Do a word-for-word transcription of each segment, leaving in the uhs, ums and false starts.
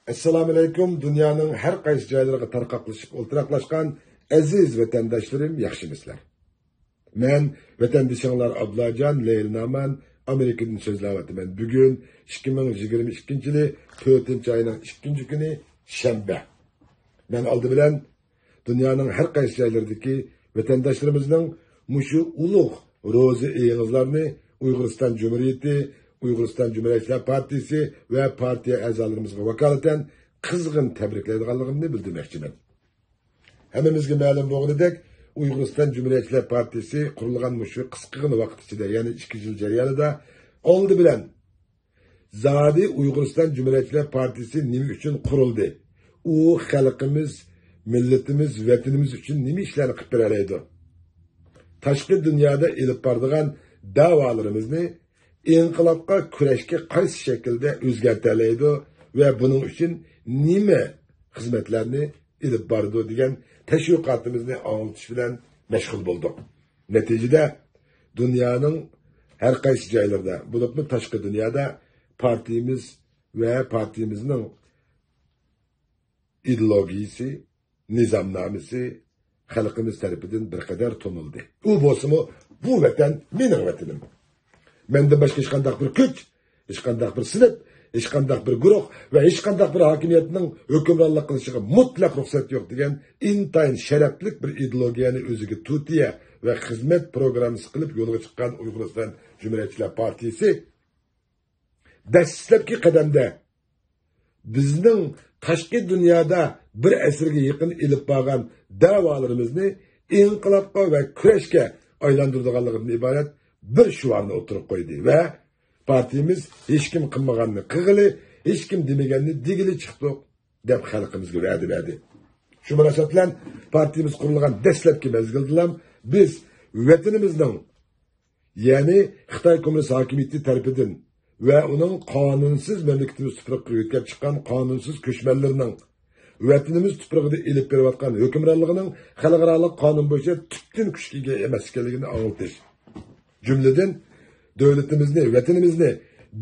ئەسسالامۇئەلەيكۇم، دۇنيانىڭ ھەر قايسى جايلىرىغا تارقاقلىشىپ ئولتۇراقلاشقان ئەزىز ۋەتەنداشلىرىم، ياخشىمىسىلەر؟ مەن ۋەتەندىشىڭلار ئابلاجان، لەيلى نامان، ئامېرىكىدىن سۆزلەۋاتىمەن. بۈگۈن ئىككى مىڭ يىگىرمە ئىككىنچى يىلى تۆتىنچى ئاينىڭ ئىككىنچى كۈنى، شەنبە. مەن ئالدى بىلەن دۇنيانىڭ ھەر قايسى جايلىرىدىكى ۋەتەنداشلىرىمىزنىڭ مۇشۇ ئۇلۇغ روزا ئېيىڭىزلارنى ئۇيغۇرىستان جۇمھۇرىيىتى، ئۇيغۇرىستان جۇمھۇرىيەتچىلەر پارتىيىسى ۋە پارتىيە ئەزالىرىمىزغا ۋاكالىتەن قىزغىن تەبرىكلەيدىغانلىقىمنى بىلدۈرمەكچىمەن. ھەممىمىزگە مەلۇم بولغىنىدەك، ئۇيغۇرىستان جۇمھۇرىيەتچىلەر پارتىيىسى قۇرۇلغان مۇشۇ قىسقىغىنا ۋاقىت ئىچىدە، يەنى ئىككى يىل جەريانىدا ئالدى بىلەن زادى ئۇيغۇرىستان جۇمھۇرىيەتچىلەر پارتىيىسى نېمە ئۈچۈن قۇرۇلدى؟ ئۇ خەلقىمىز، مىللىتىمىز، ۋەتىنىمىز ئۈچۈن نېمە ئىشلارنى قىلىپ بېرەلەيدۇ؟ تاشقى دۇنيادا ئېلىپ بارىدىغان دەۋالىرىمىزنى ئىنقىلابقا كۈرەشكە قايسى شەكىلدە ئۆزگەرتەلەيدۇ ۋە بۇنىڭ ئۈچۈن نېمە خىزمەتلەرنى ئېلىپ بارىدۇ دېگەن تەشۋىقاتىمىزنى ئاڭلىتىش بىلەن مەشغۇل بولدۇق. نەتىجىدە، دۇنيانىڭ ھەر قايسى جايلىرىدا، بولۇپمۇ تاشقى دۇنيادا پارتىيىمىز ۋە پارتىيىمىزنىڭ ئىدېئولوگىيىسى، نىزامنامىسى خەلقىمىز تەرىپىدىن بىر قەدەر تونۇلدى. ئۇ بولسىمۇ، بۇ ۋەتەن مېنىڭ ۋەتىنىم. مەندىن باشقا ھېچقانداق بىر كۈچ، ھېچقانداق بىر سىنىپ، ھېچقانداق بىر گۇرۇھ ۋە ھېچقانداق بىر ھاكىمىيەتنىڭ ھۆكۈمرانلىق قىلىشىغا مۇتلەق رۇخسەت يوق دېگەن ئىنتايىن شەرەپلىك بىر ئىدېئولوگىيەنى ئۆزىگە تۇتىيە ۋە خىزمەت پروگراممىسى قىلىپ يولغا چىققان ئۇيغۇرىستان جۇمھۇرىيەتچىلەر پارتىيىسى دەسلەپكى قەدەمدە بىزنىڭ تاشقى دۇنيادا بىر ئەسىرگە يېقىن ئېلىپ بارغان دەۋالىرىمىزنى ئىنقىلابقا ۋە كۈرەشكە ئايلاندۇرىدىغانلىقىدىن ئىبارەت بىر شوئارنى ئوتتۇرىغا قويدى ۋە پارتىيىمىز «ھېچكىم قىلمىغاننى قىلغىلى، ھېچكىم دېمىگەننى دېگىلى چىقتۇق» دەپ خەلقىمىزگە ۋەدە بەردى. شۇ مۇناسىۋەت بىلەن پارتىيىمىز قۇرۇلغان دەسلەپكى مەزگىلدىلا بىز ۋەتىنىمىزنىڭ، يەنى خىتاي كوممۇنىست ھاكىمىيىتى تەرىپىدىن ۋە ئۇنىڭ قانۇنسىز مەملىكىتىمىز تۇپرىقىغا يۆتكەپ چىققان قانۇنسىز كۆچمەنلىرىنىڭ ۋەتىنىمىز تۇپرىقىدا ئېلىپ بېرىۋاتقان ھۆكۈمرانلىقىنىڭ خەلقئارالىق قانۇن بويىچە تۈپتىن كۈچكە ئىگە ئەمەس ئىكەنلىكىنى ئاڭلىتىش. جۈملىدىن، دۆلىتىمىزنى، ۋەتىنىمىزنى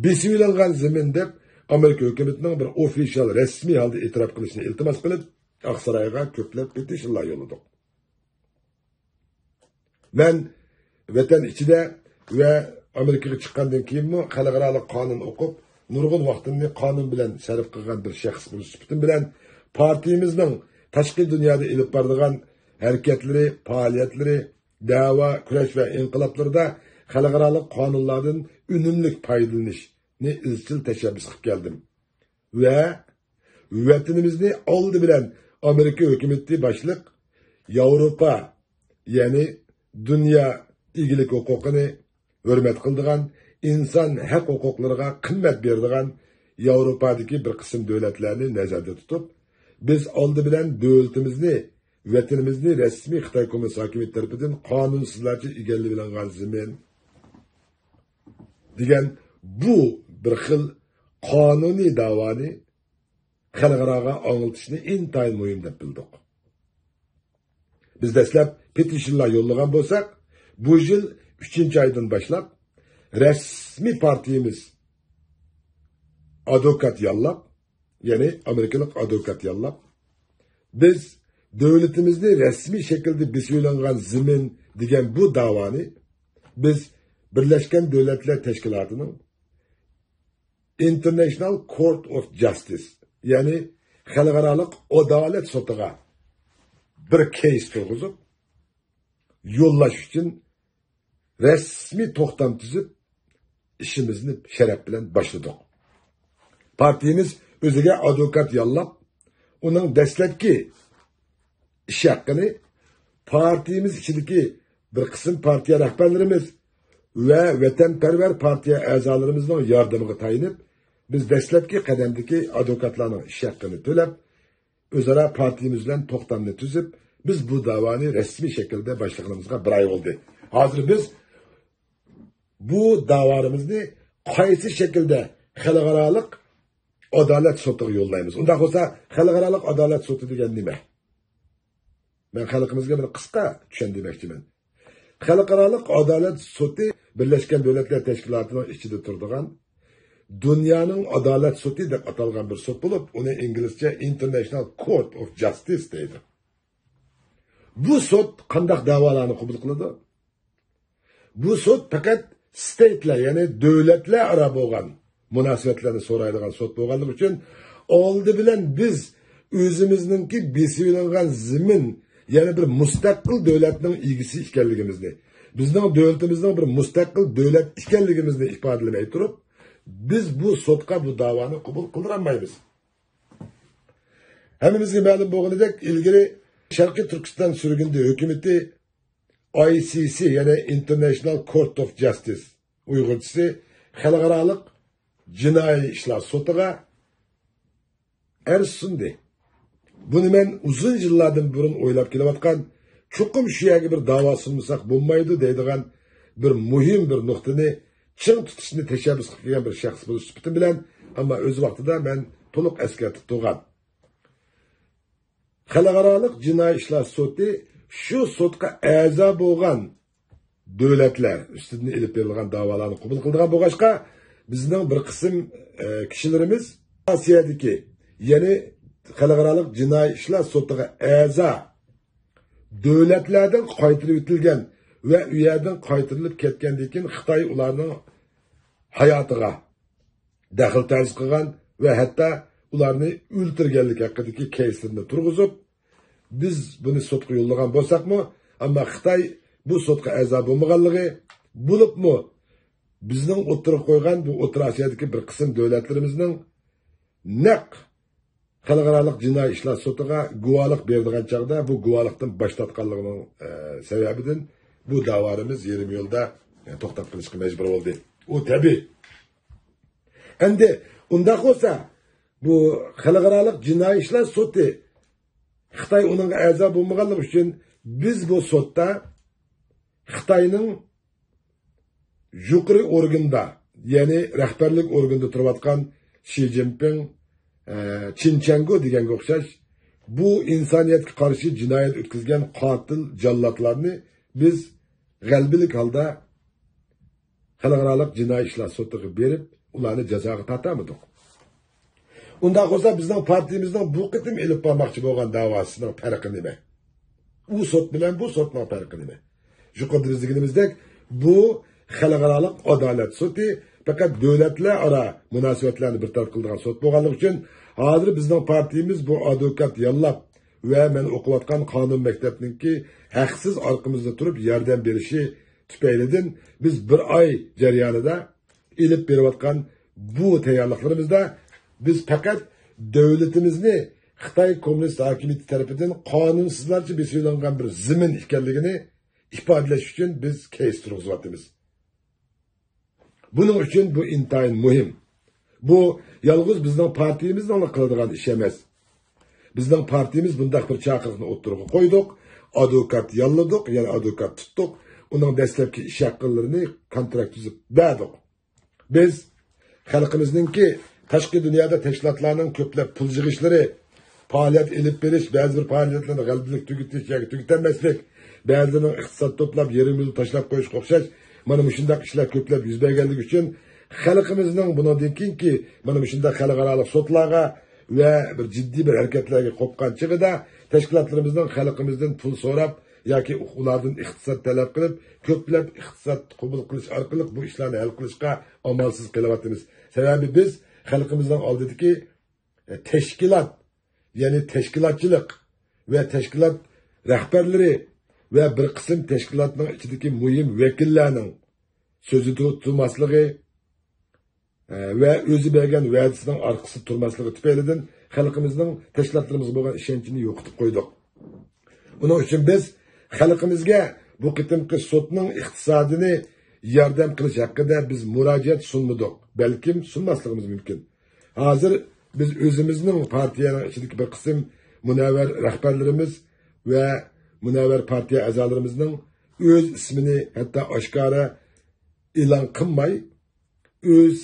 بېسىۋېلىنغان زېمىن دەپ ئامېرىكا ھۆكۈمىتىنىڭ بىر ئوفىشال رەسمىي ھالدا ئېتىراپ قىلىشىنى ئىلتىماس قىلىپ، ئاقسارايغا كۆپلەپ پېتىشنلار يوللىدۇق. مەن ۋەتەن ئىچىدە ۋە ئامېرىكىغا چىققاندىن كېيىنمۇ خەلقئارالىق قانۇن ئوقۇپ، نۇرغۇن ۋاقتىمنى قانۇن بىلەن سەرپ قىلغان بىر شەخس بولۇش سۈپىتىم بىلەن، پارتىيىمىزنىڭ تاشقى دۇنيادا ئېلىپ بارىدىغان ھەرىكەتلىرى، پائالىيەتلىرى، دەۋا، كۈرەش ۋە ئىنقىلابلىرىدا خەلقئارالىق قانۇنلاردىن ئۈنۈملۈك پايدىلىنىشنى ئىزچىل تەشەببۇس قىلىپ كەلدىم. ۋە ۋەتىنىمىزنى ئالدى بىلەن ئامېرىكا ھۆكۈمىتى باشلىق ياۋروپا، يەنى دۇنيا ئىگىلىك ھوقۇقىنى ھۆرمەت قىلىدىغان، ئىنسان ھەق ھوقۇقلىرىغا قىممەت بېرىدىغان ياۋروپادىكى بىر قىسىم دۆلەتلەرنى نەزەردە تۇتۇپ، بىز ئالدى بىلەن دۆلىتىمىزنى، ۋەتىنىمىزنى رەسمىي خىتاي كوممۇنىست ھاكىمىيىتى تەرىپىدىن قانۇنسىزلارچە ئىگىلىۋېلىنغان زېمىن دېگەن بۇ بىر خىل قانۇنىي داۋانى خەلقئاراغا ئاڭلىتىشنى ئىنتايىن مۇھىم دەپ بىلدۇق. بىز دەسلەپ پېتىشنلار يوللىغان بولساق، بۇ يىل ئۈچىنچى ئايدىن باشلاپ رەسمىي پارتىيىمىز ئادۋوكات ياللاپ، يەنى ئامېرىكىلىق ئادۋوكات ياللاپ، بىز دۆلىتىمىزنى رەسمىي شەكىلدە بېسىۋېلىنغان زېمىن دېگەن بۇ داۋانى بىز بىرلەشكەن دۆلەتلەر تەشكىلاتىنىڭ International Court of Justice، يەنى خەلقئارالىق ئادالەت سوتىغا بىر كەيس تۇرغۇزۇپ، يوللاش ئۈچۈن رەسمىي توختام تۈزۈپ، ئىشىمىزنى شەرەپ بىلەن باشلىدۇق. پارتىيىمىز ئۆزىگە ئادۋوكات ياللاپ، ئۇنىڭ دەسلەپكى ئىش ھەققىنى پارتىيىمىز ئىچىدىكى بىر قىسىم پارتىيە رەھبەرلىرىمىز ۋە ۋەتەنپەرۋەر پارتىيە ئەزالىرىمىزنىڭ ياردىمىگە تايىنىپ، بىز دەسلەپكى قەدەمدىكى ئادۋوكاتلارنىڭ ئىش ھەققىنى تۆلەپ، ئۆزئارا پارتىيىمىز بىلەن توختامنى تۈزۈپ، بىز بۇ داۋانى رەسمىي شەكىلدە باشلىغىنىمىزغا بىر ئاي بولدى. ھازىر بىز بۇ داۋالىرىمىزنى قايسى شەكىلدە خەلقئارالىق ئادالەت سوتىغا يوللايمىز؟ ئۇنداق بولسا، خەلقئارالىق ئادالەت سوتى دېگەن نېمە؟ مەن خەلقىمىزگە بىر قىسقا چۈشەندۈرمەكچىمەن. خەلقئارالىق ئادالەت سوتى بىرلەشكەن دۆلەتلەر تەشكىلاتىنىڭ ئىچىدە تۇرىدىغان دۇنيانىڭ ئادالەت سوتى دەپ ئاتالغان بىر سوت بولۇپ، ئۇنى ئىنگلىزچە International Court of Justice دەيدۇ. بۇ سوت قانداق دەۋالارنى قوبۇل قىلىدۇ؟ بۇ سوت پەقەت ستېيتلەر، يەنى دۆلەتلەر ئارا بولغان مۇناسىۋەتلەرنى سورايدىغان سوت بولغانلىقى ئۈچۈن، ئالدى بىلەن بىز ئۆزىمىزنىڭكى بېسىۋېلىنغان زېمىن، يەنى بىر مۇستەقىل دۆلەتنىڭ ئىگىسى ئىكەنلىكىمىزنى، بىزنىڭ دۆلىتىمىزنىڭ بىر مۇستەقىل دۆلەت ئىكەنلىكىمىزنى ئىپادىلىمەي تۇرۇپ، بىز بۇ سوتقا بۇ داۋانى قوبۇل قىلدۇرالمايمىز. ھەممىمىزگە مەلۇم بولغىنىدەك، ئىلگىرى شەرقىي تۈركىستان سۈرگۈندە ھۆكۈمىتى ئاي سى سى، يەنى International Court of Justice، ئۇيغۇرچىسى خەلقئارالىق جىنايى ئىشلار سوتىغا ئەرز سۇندى. بۇنى مەن ئۇزۇن يىللاردىن بۇرۇن ئويلاپ كېلىۋاتقان، چوقۇم شۇ يەرگە بىر داۋا سۇنمىساق بولمايدۇ دەيدىغان بىر مۇھىم بىر نۇقتىنى چىڭ تۇتۇشنى تەشەببۇس قىلىپ كەلگەن بىر شەخس بولۇش سۈپىتىم بىلەن، ئەمما ئۆز ۋاقتىدا مەن تولۇق ئەسكەرتىپ تۇرغان. خەلقئارالىق جىنايى ئىشلار سوتى شۇ سوتقا ئەزا بولغان دۆلەتلەر ئۈستىدىن ئېلىپ بېرىلغان داۋالارنى قوبۇل قىلىدىغان بولغاچقا، بىزنىڭ بىر قىسىم، ئە، كىشىلىرىمىز ئاسىيادىكى، يەنى خەلقئارالىق جىنايى ئىشلار سوتىغا ئەزا دۆلەتلەردىن قايتۇرۇۋېتىلگەن ۋە ئۇ يەردىن قايتۇرۇلۇپ كەتكەندىن كېيىن خىتاي ئۇلارنىڭ ھاياتىغا دەخلى تەرۇز قىلغان ۋە ھەتتا ئۇلارنى ئۆلتۈرگەنلىك ھەققىدىكى كەيسلىرىنى تۇرغۇزۇپ، بىز بۇنى سوتقا يوللىغان بولساقمۇ، ئەمما خىتاي بۇ سوتقا ئەزا بولمىغانلىقى، بولۇپمۇ بىزنىڭ ئوتتۇرىغا قويغان بۇ ئوتتۇرا ئاسىيادىكى بىر قىسىم دۆلەتلىرىمىزنىڭ نەق خەلقئارالىق جىنايى ئىشلار سوتىغا گۇۋاھلىق بېرىدىغان چاغدا بۇ گۇۋاھلىقتىن باش تارتقانلىقىنىڭ، ئە، سەۋەبىدىن بۇ داۋانىمىز يېرىم يولدا، ئە، توختاپ قېلىشقا مەجبۇر بولدى. ئۇ تەبىئىي. ئەمدى ئۇنداق بولسا، بۇ خەلقئارالىق جىنايى ئىشلار سوتى، خىتاي ئۇنىڭغا ئەزا بولمىغانلىقى ئۈچۈن بىز بۇ سوتتا خىتاينىڭ يۇقىرى ئورگىنىدا، يەنى رەھبەرلىك ئورگىنىدا تۇرۇۋاتقان شى جىنپىڭ، ئە، چىن چيەنگو دېگەنگە ئوخشاش بۇ ئىنسانىيەتكە قارشى جىنايەت ئۆتكۈزگەن قاتىل جاللاتلارنى بىز غەلىبىلىك ھالدا خەلقئارالىق جىنايى ئىشلار سوتىغا بېرىپ، ئۇلارنى جازاغا تارتالمىدۇق. ئۇنداق بولسا، بىزنىڭ پارتىيىمىزنىڭ بۇ قېتىم ئېلىپ بارماقچى بولغان داۋاسىنىڭ پەرقى نېمە؟ ئۇ سوت بىلەن بۇ سوتنىڭ پەرقى نېمە؟ يۇقىرىدا بىز دېگىنىمىزدەك، بۇ خەلقئارالىق ئادالەت سوتى پەقەت دۆلەتلەر ئارا مۇناسىۋەتلەرنى بىر تەرەپ قىلىدىغان سوت بولغانلىقى ئۈچۈن، ھازىر بىزنىڭ پارتىيىمىز بۇ ئادۋوكات ياللاپ ۋە مەن ئوقۇۋاتقان قانۇن مەكتەپنىڭكى ھەقسىز ئارقىمىزدا تۇرۇپ ياردەم بېرىشى تۈپەيلىدىن، بىز بىر ئاي جەريانىدا ئېلىپ بېرىۋاتقان بۇ تەييارلىقلىرىمىزدا بىز پەقەت دۆلىتىمىزنى خىتاي كوممۇنىست ھاكىمىيىتى تەرىپىدىن قانۇنسىزلارچە بېسىۋېلىنغان بىر زېمىن ئىكەنلىكىنى ئىپادىلەش ئۈچۈن بىز كەيس تۇرغۇزۇۋاتىمىز. بۇنىڭ ئۈچۈن بۇ ئىنتايىن مۇھىم. بۇ يالغۇز بىزنىڭ پارتىيىمىزنىڭلا قىلىدىغان ئىشى ئەمەس. بىزنىڭ پارتىيىمىز بۇنداق بىر چاقىرىقنى ئوتتۇرىغا قويدۇق، ئادۋوكات ياللىدۇق، يەنە ئادۋوكات تۇتتۇق، ئۇنىڭ دەسلەپكى ئىش ھەققىلىرىنى كونتراكت تۈزۈپ بەردۇق. بىز خەلقىمىزنىڭكى تاشقى دۇنيادا تەشكىلاتلارنىڭ كۆپلەپ پۇل يىغىشلىرى، پائالىيەت ئېلىپ بېرىش، بەزى بىر پائالىيەتلەرنى غەلىبىلىك تۈگىتىش ياكى تۈگىتەلمەسلىك، بەزىلىرىنىڭ ئىقتىساد توپلاپ، يېرىم يىل تاشلاپ قويۇشقا ئوخشاش، مانا مۇشۇنداق ئىشلار كۆپلەپ يۈز بەرگەنلىكى ئۈچۈن، خەلقىمىزنىڭ بۇنىڭدىن كېيىنكى مانا مۇشۇنداق خەلقئارالىق سوتلارغا ۋە بىر جىددىي بىر ھەرىكەتلەرگە قوپقان چېغىدا، تەشكىلاتلىرىمىزنىڭ خەلقىمىزدىن پۇل سوراپ ياكى ئۇلاردىن ئىقتىساد تەلەپ قىلىپ، كۆپلەپ ئىقتىساد قوبۇل قىلىش ئارقىلىق بۇ ئىشلارنى ھەل قىلىشقا ئامالسىز قېلىۋاتىمىز. سەۋەبى بىز خەلقىمىزنىڭ ئالدىدىكى تەشكىلات، يەنى تەشكىلاتچىلىق ۋە تەشكىلات رەھبەرلىرى ۋە بىر قىسىم تەشكىلاتنىڭ ئىچىدىكى مۇھىم ۋەكىللەرنىڭ سۆزىدە تۇرماسلىقى، ئە، ۋە ئۆزى بەرگەن ۋەدىسىنىڭ ئارقىسىدا تۇرماسلىقى تۈپەيلىدىن خەلقىمىزنىڭ تەشكىلاتلىرىمىزغا بولغان ئىشەنچىنى يوقىتىپ قويدۇق. ئۇنىڭ ئۈچۈن بىز خەلقىمىزگە بۇ قېتىمقى سوتنىڭ ئىقتىسادىنى ياردەم قىلىش ھەققىدە بىز مۇراجىئەت سۇنمىدۇق، بەلكىم سۇنماسلىقىمىز مۇمكىن. ھازىر بىز ئۆزىمىزنىڭ پارتىيەنىڭ ئىچىدىكى بىر قىسىم مۇنەۋۋەر رەھبەرلىرىمىز ۋە مۇنەۋۋەر پارتىيە ئەزالىرىمىزنىڭ ئۆز ئىسمىنى ھەتتا ئاشكارا ئېلان قىلماي، ئۆز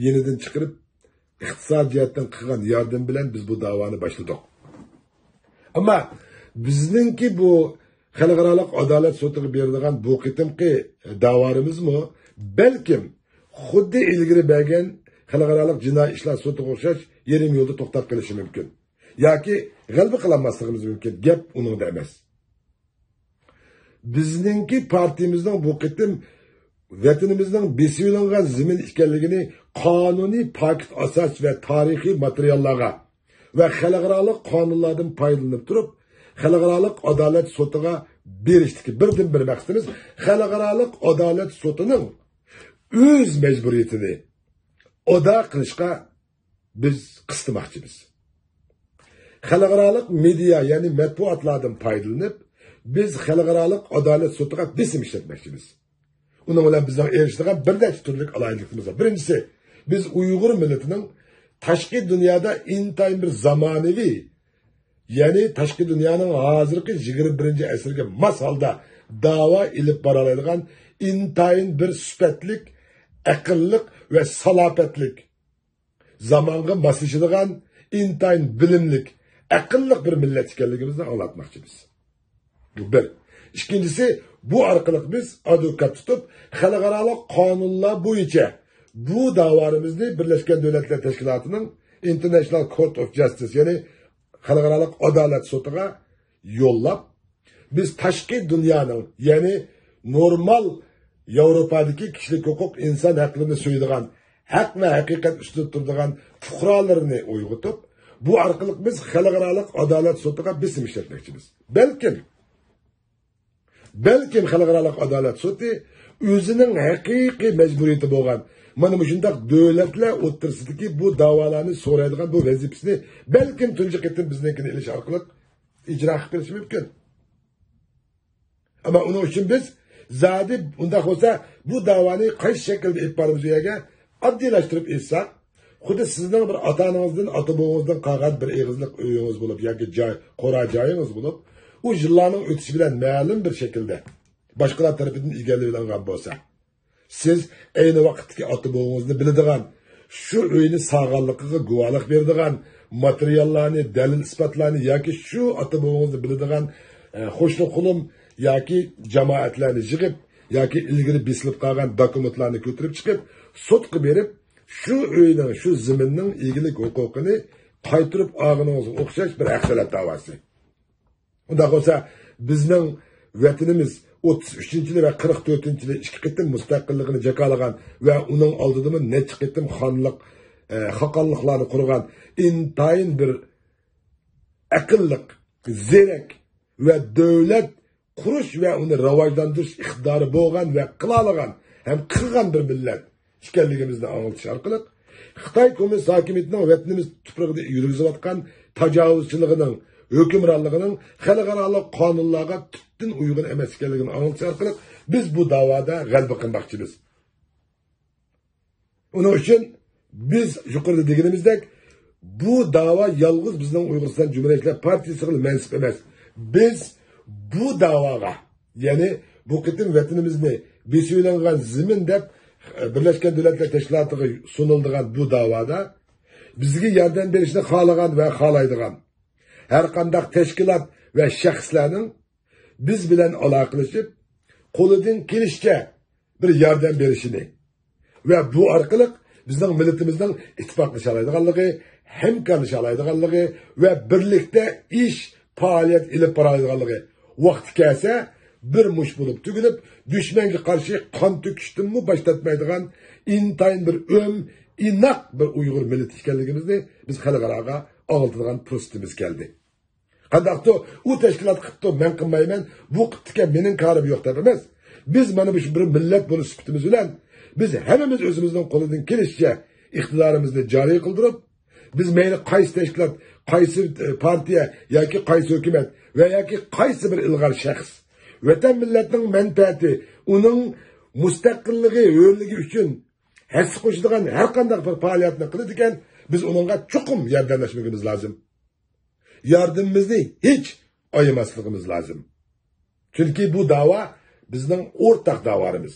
يېنىدىن چىقىرىپ، ئىقتىسادىي جەھەتتىن قىلغان ياردىمى بىلەن بىز بۇ داۋانى باشلىدۇق. ئەمما بىزنىڭكى بۇ خەلقئارالىق ئادالەت سوتىغا بېرىدىغان بۇ قېتىمقى داۋالىرىمىزمۇ بەلكىم خۇددى ئىلگىرى بەرگەن خەلقئارالىق جىنايى ئىشلار سوتىغا ئوخشاش يېرىم يولدا توختاپ قېلىشى مۇمكىن. ياكى غەلىبە قىلالماسلىقىمىز مۇمكىن. گەپ ئۇنىڭدا ئەمەس. بىزنىڭكى پارتىيىمىزنىڭ بۇ قېتىم ۋەتىنىمىزنىڭ بېسىۋېلىنغان زېمىن ئىكەنلىكىنى قانۇنىي پاكىت ئاساس ۋە تارىخىي ماتېرىياللارغا ۋە خەلقئارالىق قانۇنلاردىن پايدىلىنىپ تۇرۇپ، خەلقئارالىق ئادالەت سوتىغا بېرىشتىكى بىردىنبىر مەقسىتىمىز خەلقئارالىق ئادالەت سوتىنىڭ ئۆز مەجبۇرىيىتىنى ئادا قىلىشقا بىز قىستىماقچىمىز. خەلقئارالىق مېدىيا، يەنى مەتبۇئاتلاردىن پايدىلىنىپ، بىز خەلقئارالىق ئادالەت سوتىغا بېسىم ئىشلەتمەكچىمىز. ئۇنىڭ بىلەن بىزنىڭ ئېرىشىدىغان بىر نەچچە تۈرلۈك ئالاھىدىلىكىمىز بار. بىرىنچىسى، بىز ئۇيغۇر مىللىتىنىڭ تاشقى دۇنيادا ئىنتايىن بىر زامانىۋى، يەنى تاشقى دۇنيانىڭ ھازىرقى يىگىرمە بىرىنچى ئەسىرگە ماس ھالدا داۋا ئېلىپ بارالايدىغان ئىنتايىن بىر سۈپەتلىك، ئەقىللىق ۋە سالاپەتلىك، زامانغا ماسلىشىدىغان، ئىنتايىن بىلىملىك، ئەقىللىق بىر مىللەت ئىكەنلىكىمىزنى ئاڭلاتماقچىمىز. بۇ بىر. ئىككىنچىسى، بۇ ئارقىلىق بىز ئادۋوكات تۇتۇپ، خەلقئارالىق قانۇنلار بويىچە بۇ داۋالىرىمىزنى بىرلەشكەن دۆلەتلەر تەشكىلاتىنىڭ International Court of Justice، يەنى خەلقئارالىق ئادالەت سوتىغا يوللاپ، بىز تاشقى دۇنيانىڭ، يەنى نورمال ياۋروپادىكى كىشىلىك ھوقۇق، ئىنسان ھەقلىرىنى سۆيىدىغان، ھەق ۋە ھەقىقەت ئۈستىدە تۇرىدىغان پۇقرالىرىنى ئويغىتىپ، بۇ ئارقىلىق بىز خەلقئارالىق ئادالەت سوتىغا بېسىم ئىشلەتمەكچىمىز. بەلكىم، بەلكىم خەلقئارالىق ئادالەت سوتى ئۆزىنىڭ ھەقىقىي مەجبۇرىيىتى بولغان، مانا مۇشۇنداق دۆلەتلەر ئوتتۇرىسىدىكى بۇ داۋالارنى سورايدىغان بۇ ۋەزىپىسىنى بەلكىم تۇنجى قېتىم بىزنىڭكىنى ئېلىش ئارقىلىق ئىجرا قىلىپ بېرىشى مۇمكىن. ئەمما ئۇنىڭ ئۈچۈن بىز زادى ئۇنداق بولسا، بۇ داۋانى قايسى شەكىلدە ئېلىپ بارىمىز ئۇ يەرگە؟ ئاددىيلاشتۇرۇپ ئېيتساق، خۇددى سىزنىڭ بىر ئاتا-ئانىڭىزدىن، ئاتا-بوۋىڭىزدىن قالغان بىر ئېغىزلىق ئۆيىڭىز بولۇپ ياكى جاي، قورا جايىڭىز بولۇپ، ئۇ يىللارنىڭ ئۆتۈشى بىلەن مەلۇم بىر شەكىلدە باشقىلار تەرىپىدىن ئىگىلىۋېلىنغان بولسا، سىز ئەينى ۋاقىتتىكى ئاتا-بوۋىڭىزنى بىلىدىغان، شۇ ئۆينى سالغانلىقىغا گۇۋاھلىق بېرىدىغان ماتېرىياللارنى، دەلىل-ئىسپاتلارنى ياكى شۇ ئاتا-بوۋىڭىزنى بىلىدىغان، ئە، قوشنا-قولۇم ياكى جامائەتلەرنى يىغىپ، ياكى ئىلگىرى بېسىلىپ قالغان دوكۇمېنتلارنى كۆتۈرۈپ چىقىپ، سوتقا بېرىپ، شۇ ئۆينىڭ، شۇ زېمىننىڭ ئىگىلىك ھوقۇقىنى قايتۇرۇپ ئالغىنىڭىزغا ئوخشاش بىر ھەق-تەلەپ داۋاسى. ئۇنداق بولسا، بىزنىڭ ۋەتىنىمىز ئوتتۇز ئۈچىنچى يىلى ۋە قىرىق تۆتىنچى يىلى ئىككى قېتىم مۇستەقىللىقىنى جاكارلىغان ۋە ئۇنىڭ ئالدىدىمۇ نەچچە قېتىم خانلىق، ئە، خاقانلىقلارنى قۇرغان ئىنتايىن بىر ئەقىللىق، زېرەك ۋە دۆلەت قۇرۇش ۋە ئۇنى راۋاجلاندۇرۇش ئىقتىدارى بولغان ۋە قىلالىغان ھەم قىلغان بىر مىللەت ئىكەنلىكىمىزنى ئاڭلىتىش ئارقىلىق، خىتاي كوممۇنىست ھاكىمىيىتىنىڭ ۋەتىنىمىز تۇپرىقىدا يۈرگۈزۈۋاتقان تاجاۋۇزچىلىقىنىڭ، ھۆكۈمرانلىقىنىڭ خەلقئارالىق قانۇنلارغا تۈپتىن ئۇيغۇن ئەمەس ئىكەنلىكىنى ئاڭلىتىش ئارقىلىق بىز بۇ داۋادا غەلىبە قىلماقچىمىز. ئۇنىڭ ئۈچۈن بىز يۇقىرىدا دېگىنىمىزدەك، بۇ داۋا يالغۇز بىزنىڭ ئۇيغۇرىستان جۇمھۇرىيەتچىلەر پارتىيىسىغىلا مەنسۇپ ئەمەس. بىز بۇ داۋاغا، يەنى بۇ قېتىم ۋەتىنىمىزنى بېسىۋېلىنغان زېمىن دەپ، بىرلەشكەن دۆلەتلەر تەشكىلاتىغا سۇنۇلىدىغان بۇ داۋادا بىزگە ياردەم بېرىشنى خالىغان ۋە خالايدىغان ھەر قانداق تەشكىلات ۋە شەخسلەرنىڭ بىز بىلەن ئالاقىلىشىپ، قولىدىن كېلىشىچە بىر ياردەم بېرىشىنى ۋە بۇ ئارقىلىق بىزنىڭ مىللىتىمىزنىڭ ئىتتىپاقلىشالايدىغانلىقى، ھەمكارلىشالايدىغانلىقى ۋە بىرلىكتە ئىش، پائالىيەت ئېلىپ بارالايدىغانلىقى، ۋاقتى كەلسە بىر مۇش بولۇپ تۈگۈلۈپ، دۈشمەنگە قارشى قان تۆكۈشتىنمۇ باش تارتمايدىغان ئىنتايىن بىر ئۆم، ئىناق بىر ئۇيغۇر مىللىتى ئىكەنلىكىمىزنى بىز خەلقئاراغا ئاڭلىتىدىغان پۇرسىتىمىز كەلدى. قانداقتۇ، ئۇ تەشكىلات قىپتۇ، مەن قىلمايمەن، بۇ قىپتىكەن، مېنىڭ كارىم يوق دەپ ئەمەس. بىز مانا مۇشۇ بىر مىللەت بولۇش سۈپىتىمىز بىلەن، بىز ھەممىمىز ئۆزىمىزنىڭ قولىدىن كېلىشىچە ئىقتىدارىمىزنى جارى قىلدۇرۇپ، بىز مەيلى قايسى تەشكىلات، قايسى، ئە، پارتىيە ياكى قايسى ھۆكۈمەت ۋە ياكى قايسى بىر ئىلغار شەخس، ۋەتەن مىللەتنىڭ مەنپەئەتى، ئۇنىڭ مۇستەقىللىقى، ھۆرلۈكى ئۈچۈن ھەسسە قوشىدىغان ھەر قانداق بىر پائالىيەتنى قىلىدىكەن، بىز ئۇنىڭغا چوقۇم ياردەملەشمىكىمىز لازىم. ياردىمىمىزنى ھېچ ئايىماسلىقىمىز لازىم. چۈنكى بۇ داۋا بىزنىڭ ئورتاق داۋالىرىمىز.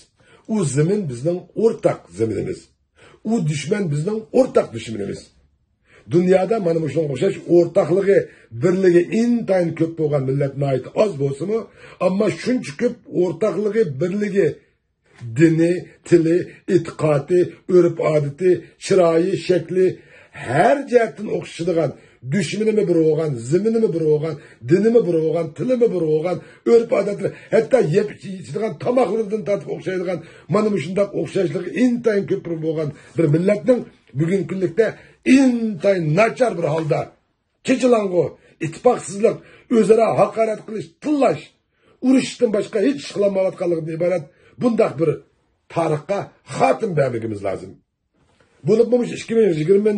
ئۇ زېمىن بىزنىڭ ئورتاق زېمىنىمىز. ئۇ دۈشمەن بىزنىڭ ئورتاق دۈشمىنىمىز. دۇنيادا مانا مۇشۇنىڭغا ئوخشاش ئورتاقلىقى، بىرلىكى ئىنتايىن كۆپ بولغان مىللەت ناھايىتى ئاز بولسىمۇ، ئەمما شۇنچە كۆپ ئورتاقلىقى، بىرلىكى، دىنى، تىلى، ئېتىقادى، ئۆرپ-ئادىتى، چىرايى، شەكلى، ھەر جەھەتتىن ئوخشىشىدىغان، دۈشمىنىمۇ بىر بولغان، زېمىنىمۇ بىر بولغان، دىنىمۇ بىر بولغان، تىلىمۇ بىر بولغان، ئۆرپ-ئادەتلىرى، ھەتتا يەپ ئىچىدىغان تاماقلىرىدىن تارتىپ ئوخشايدىغان، مانا مۇشۇنداق ئوخشاشلىقى ئىنتايىن كۆپ بولغان بىر مىللەتنىڭ بۈگۈنكى كۈنلۈكتە ئىنتايىن ناچار بىر ھالدا، چېچىلاڭغۇ، ئىتتىپاقسىزلىق، ئۆزئارا ھاقارەت قىلىش، تىللاش، ئۇرۇشتىن باشقا ھېچ ئىش قىلالمايۋاتقانلىقىدىن ئىبارەت بۇنداق بىر تارىخقا خاتىمە بەرمىكىمىز لازىم. بولۇپمۇ مۇشۇ ئىككى مىڭ يىگىرمە،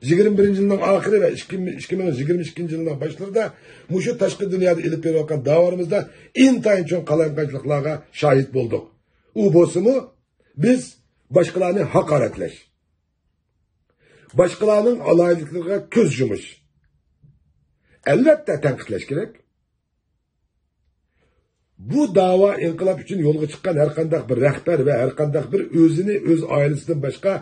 يىگىرمە بىرىنچى يىلنىڭ ئاخىرى ۋە ئىككى مىڭ يىگىرمە ئىككىنچى يىلنىڭ باشلىرىدا مۇشۇ تاشقى دۇنيادا ئېلىپ بېرىۋاتقان داۋالىرىمىزدا ئىنتايىن چوڭ قالايمىقانچىلىقلارغا شاھىت بولدۇق. ئۇ بولسىمۇ، بىز باشقىلارنى ھاقارەتلەش، باشقىلارنىڭ ئالاھىدىلىكلىرىگە كۆز يۇمۇش. ئەلۋەتتە، تەنقىدلەش كېرەك. بۇ داۋا ئىنقىلاب ئۈچۈن يولغا چىققان ھەر قانداق بىر رەھبەر ۋە ھەر قانداق بىر ئۆزىنى، ئۆز ئائىلىسىدىن باشقا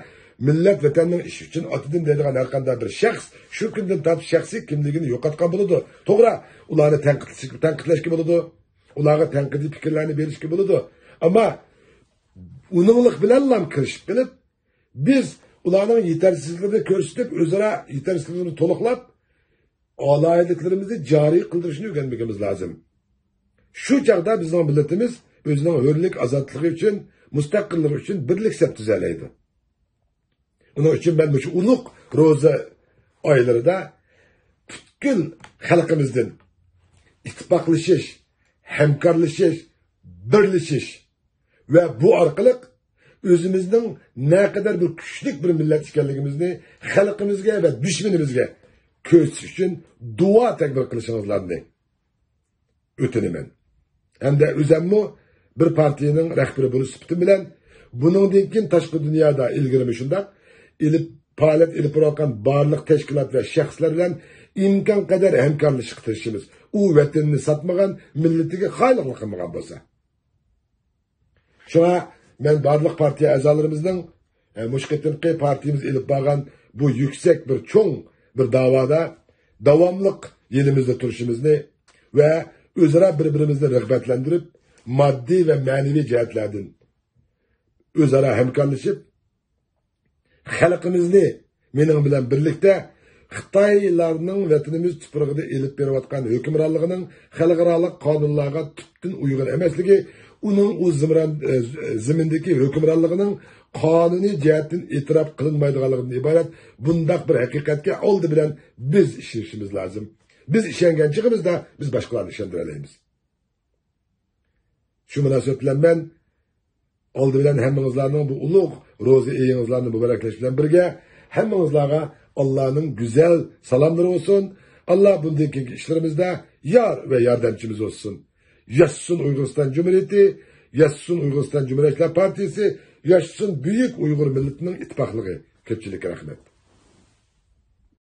مىللەت، ۋەتەننىڭ ئىشى ئۈچۈن ئاتىدىم دەيدىغان ھەر قانداق بىر شەخس شۇ كۈندىن تارتىپ شەخسىي كىملىكىنى يوقاتقان بولىدۇ. توغرا، ئۇلارنى تەنقىدلىشىپ، تەنقىدلەشكە بولىدۇ. ئۇلارغا تەنقىدىي پىكىرلەرنى بېرىشكە بولىدۇ. ئەمما ئۇنىڭلىق بىلەنلا كىرىشىپ قېلىپ، بىز ئۇلارنىڭ يېتەرسىزلىكلىرىنى كۆرسىتىپ، ئۆزئارا يېتەرسىزلىكلىرىنى تولۇقلاپ، ئالاھىدىلىكلىرىمىزنى جارى قىلدۇرۇشنى ئۆگەنمىكىمىز لازىم. شۇ چاغدا بىزنىڭ مىللىتىمىز ئۆزىنىڭ ھۆرلۈك ئازادلىقى ئۈچۈن، مۇستەقىللىقى ئۈچۈن بىرلىك سەپ تۈزەلەيدۇ. ئۇنىڭ ئۈچۈن مەن مۇشۇ ئۇلۇغ روزا ئايلىرىدا پۈتكۈل خەلقىمىزدىن ئىتتىپاقلىشىش، ھەمكارلىشىش، بىرلىشىش ۋە بۇ ئارقىلىق ئۆزىمىزنىڭ نەقەدەر بىر كۈچلۈك بىر مىللەت ئىكەنلىكىمىزنى، خەلقىمىزگە ۋە دۈشمىنىمىزگە كۆرسىتىش ئۈچۈن دۇئا تەكبىر قىلىشىڭىزلارنى ئۆتۈنىمەن. ھەمدە ئۆزەممۇ بىر پارتىيىنىڭ رەھبىرى بولۇش سۈپىتىم بىلەن، بۇنىڭدىن كېيىن تاشقى دۇنيادا ئىلگىرىمۇ شۇنداق ئېلىپ، پائالىيەت ئېلىپ بارىۋاتقان بارلىق تەشكىلات ۋە شەخسلەر بىلەن ئىمكان قەدەر ھەمكارلىشىشقا تىرىشىمىز. ئۇ ۋەتىنىنى ساتمىغان، مىللىتىگە خائىنلىق قىلمىغان بولسا. شۇڭا مەن بارلىق پارتىيە ئەزالىرىمىزنىڭ، ئە، مۇشۇ قېتىمقى پارتىيىمىز ئېلىپ بارغان بۇ يۈكسەك بىر چوڭ بىر داۋادا داۋاملىق يېنىمىزدا تۇرۇشىمىزنى ۋە ئۆزئارا بىر-بىرىمىزنى رىغبەتلەندۈرۈپ، ماددىي ۋە مەنىۋى جەھەتلەردىن ئۆزئارا ھەمكارلىشىپ، خەلقىمىزنى مېنىڭ بىلەن بىرلىكتە خىتايلارنىڭ ۋەتىنىمىز تۇپرىقىدا ئېلىپ بېرىۋاتقان ھۆكۈمرانلىقىنىڭ خەلقئارالىق قانۇنلارغا تۈپتىن ئۇيغۇن ئەمەسلىكى، ئۇنىڭ ئۇ زىمران-، ئە، زېمىندىكى ھۆكۈمرانلىقىنىڭ قانۇنىي جەھەتتىن ئېتىراپ قىلىنمايدىغانلىقىدىن ئىبارەت بۇنداق بىر ھەقىقەتكە ئالدى بىلەن بىز ئىشىنىشىمىز لازىم. بىز ئىشەنگەن چېغىمىزدا بىز باشقىلارنى ئىشەندۈرەلەيمىز. شۇ مۇناسىۋەت بىلەن مەن ئالدى بىلەن ھەممىڭىزلارنىڭ بۇ ئۇلۇغ روزا ئېيىڭىزلارنى مۇبارەكلەش بىلەن بىرگە، ھەممىڭىزلارغا ئاللانىڭ گۈزەل سالاملىرى بولسۇن. ئاللا بۇندىن كېيىنكى ئىشلىرىمىزدا يار ۋە ياردەمچىمىز بولسۇن. ياشىسۇن ئۇيغۇرىستان جۇمھۇرىيىتى، ياشىسۇن ئۇيغۇرىستان جۇمھۇرىيەتچىلەر پارتىيىسى، ياشىسۇن بۈيۈك ئۇيغۇر مىللىتىنىڭ ئىتتىپاقلىقى. كۆپچىلىككە رەھمەت.